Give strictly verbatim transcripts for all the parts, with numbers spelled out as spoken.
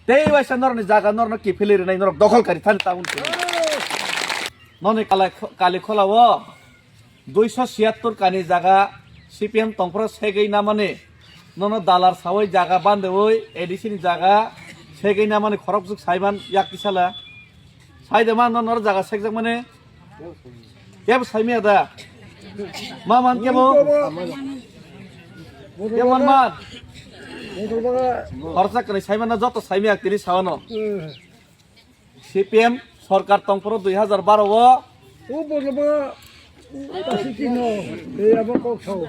Tei waisa norokni jaga norokno kiphilwi rwnai, norok dokhol kari thani tabuk sini. Noni Kalai-, Kalikholao duiso siyattor kani jaga C P M tongphro segwi namani, nono dalar sawi jaga bandewi A D C ni jaga segwi namani khorok juk saiman yak tisala. Saide man norok jaga sekjak mani. Kebo saimaya da? Ma man kebo? Kebo man man? Khorsa kwrwi saimana joto saimaya tini sawano. C P M sorkar tongphuru dui hajar baro o. O bwrwma, o tasi tino, tei abo kok sao.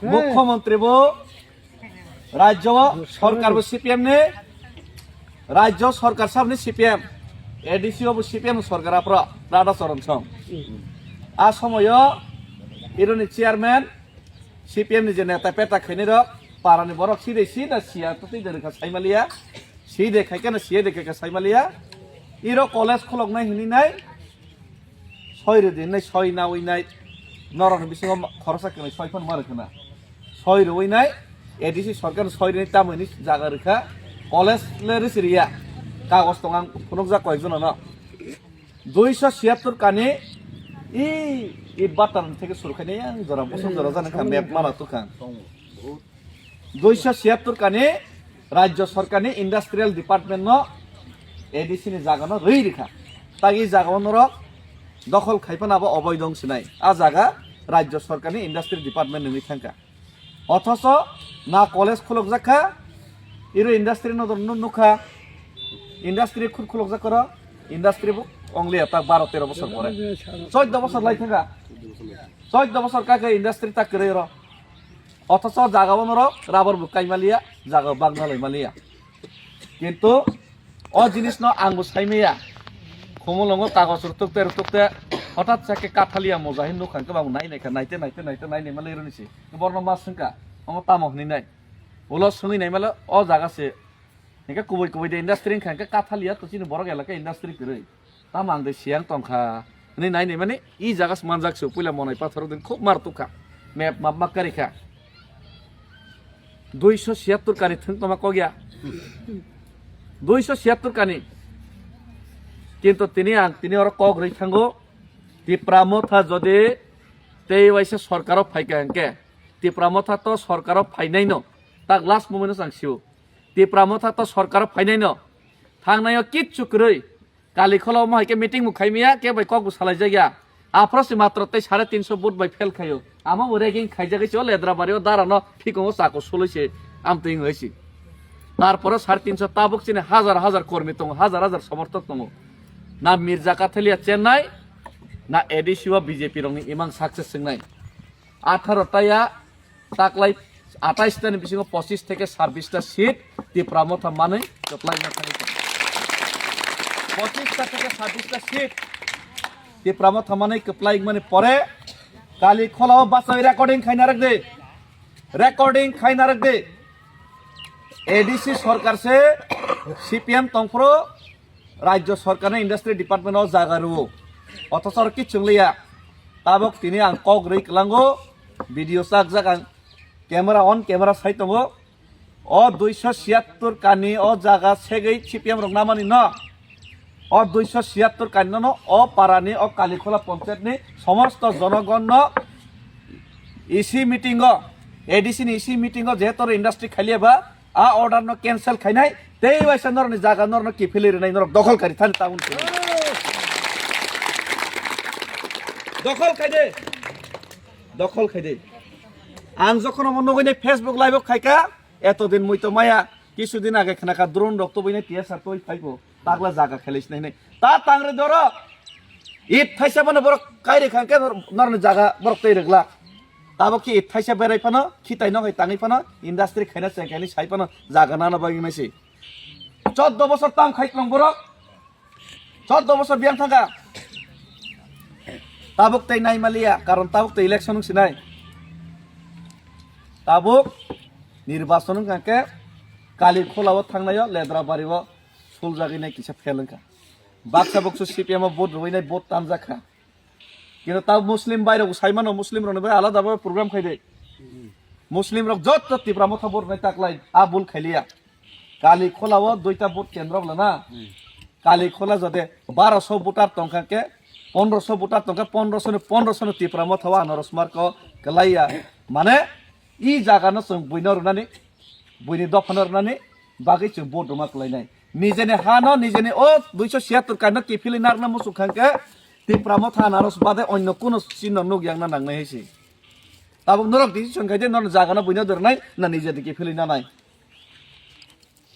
Mukhyamantri bo Rajyo sorkar bo C P M ni, rajyo sorkar sabni C P M, A D C o bo C P M sorkar apro, Radha Charan Song. A somoyo ironi chairman, C P M ni je neta peta khaini rok, parani borok sidai sida siya to twi rwkha saimaliya, sidai khaikha na siya de khaikha saimaliya, iro college khuloknai hini nai, soi rwdi hinwi soi nawi nai, norokni bisingo ma-, khoroksa kwnwi soi phano ma rwkha na. Soi rwwi nai, A D C sorkar soi rwni tamo hinwi jaga rwkha, college le rwsi rwya. Kagoj tong ang phunukjak koyekjono no. Duiso siyattor kani, i, i batar theke suru khaini yang jora, bosong jora jani kha map mala tukha. Duiso siyattor kani rajyo sorkarni industrial department no A D C ni jaga no rwi rikha. Tagi jaga o norok dokhol khai phano abo oboidong sinai. A jaga rajyo sorkarni industrial department ni thangkha. Othoso na college khulokjak kha, iro industry no dor nukha, industry khur khulokjak koro, industry bo ongliya ta baro tero bosor pore. Choddo bosor lai thangkha. Choddo bosor kake industry ta kwrwi oro. Othoso jaga o norok rubber bo kai maliya, jaga bangma lai maliya. Kintu o jinis no ang bo sai maya. Khumulwngo kagoj rwtwk tei rwtwk tei hothat sa khe kathaliya moja hin nukha hwnkhe bo nai nai kha, naite naite naite nai nai maliya rwni se. Borno ma swngkha, omo tamo hwnwi nai. Ulo swngwi nai maliya o jaga se. Hinkhe kubui kubui de industry wngkha hinkhe kathaliya to chini borok elaka industry kwrwi. Tamo ang de siyang tongkha. Hwnwi nai nai mani, i jaga se manjak se, puila Monai pathor din khub mar tukha. Map map ma kari kha. Duiso siyattor kani thwng toma kok ya. Duiso siyattor kani. Kintu tini ang, tini oro kok rwi thango. Tipra Motha jodi tei waisa sorkaro phaikha hinkhe, Tipra Motha to sorkaro phainaino. Tak last moment o ang sio. Tipra Motha to sorkaro phainaino. Thangnaio kitchu kwrwi. Kali khola omo hai khe meeting bo khai maya, khe bai kok bo salai jak ya. Aphro se matro tei sare tinso vote bai fail khaio. Amo bo ragging khaijagwi se o Ledrabari o dara no phikongo chako suloi se amtwi wngwi se. Tarpore sare tinso tabuk chini hajar hajar kormi tongo, hajar hajar somorthok tongo. Na Mirza Kathalia chennai, na A D C o B J P rokni imang success wngnai. Atharo taya taklai atais ta ni bisingo pochis theke sabbish ta seat Tipra Motha manwi kwplai ma thangwi tongo. Pochis ta theke sabbish ta seat Tipra Motha manwi kwplai mani pore Kali khola o bachai recording khai narwk di. Recording khai narwk di. A D C sorkar se C P M tongphuru Rajyo sorkarni industry department o jaga rwo. Othocho oro kichung liya. Tabok tini ang kok rwi kwlango, video chak jak ang camera on camera sai tongo. O duiso siyattor kani o jaga segwi C P M rok namani no. O duiso siyattor kani no, no o parani o Kalikhola ponchayat ni somosto jonogon no E C meeting o, A D C ni E C meeting o jehetu industry khaliya ba, a order no cancel khainai, tei waisa norokni jaga norokno kiphilwi rwnai, norok dokhol kari thani tabuk sini. Dokhol khaide. Dokhol khaide. Ang jokhon omo nugwi nai Facebook live o khaika, eto din mui to maya, kisu din age khnakha drone rok tubui nai T S R twi phaibo. Takla jaga khelai sinai hinai. Ta tangri doro. It thaisa phano borok kairi khangkhe nor-, norni jaga borok tei rwgla. Tabok khe it thaisa berai phano, khitai no hai tangwi phano, industry khaina chengkhaini sai phano jaga nana bagwi naisi. Choddo bosor tam khai tong borok. Choddo bosor biyang thangkha. Tabok tei nai maliya, karon tabok tei election wng sinai. Tabok nirbachon wng kha khe Kali Khulao thangnaio Ledrabario suljagwi nai kisa fail wng kha. Baksa boksu C P M o vote rwui nai vote tanjak kha. Kino ta Muslim bai rok sai mano, Muslim rok ni bai alada bai program khai de. Muslim rok jotto Tipra Motha vote nai taklai a bul khai liya. Kali Khola o duita vote kendro bwla na. Kali Khola jode barosho voter tongkha khe, pondrosho voter tongkha, pondrosho ni, pondrosho ni Tipra Motha o Anaros Mark o kwlaiya. Mane, i jaga no chwng buino rwnani, buini dopha no rwnani bagwi chwng vote rwma kwlainai. Nijeni ha no, nijeni o duiso siyattor kaino kiphilwi narwkna muchung kha khe, Tipra Motha Anaros bade onno kuno chino nuk yakna nangnai hai se. Tabuk norok decision khai de, nono jaga no buino dornai, na nije de kiphilwi nanai.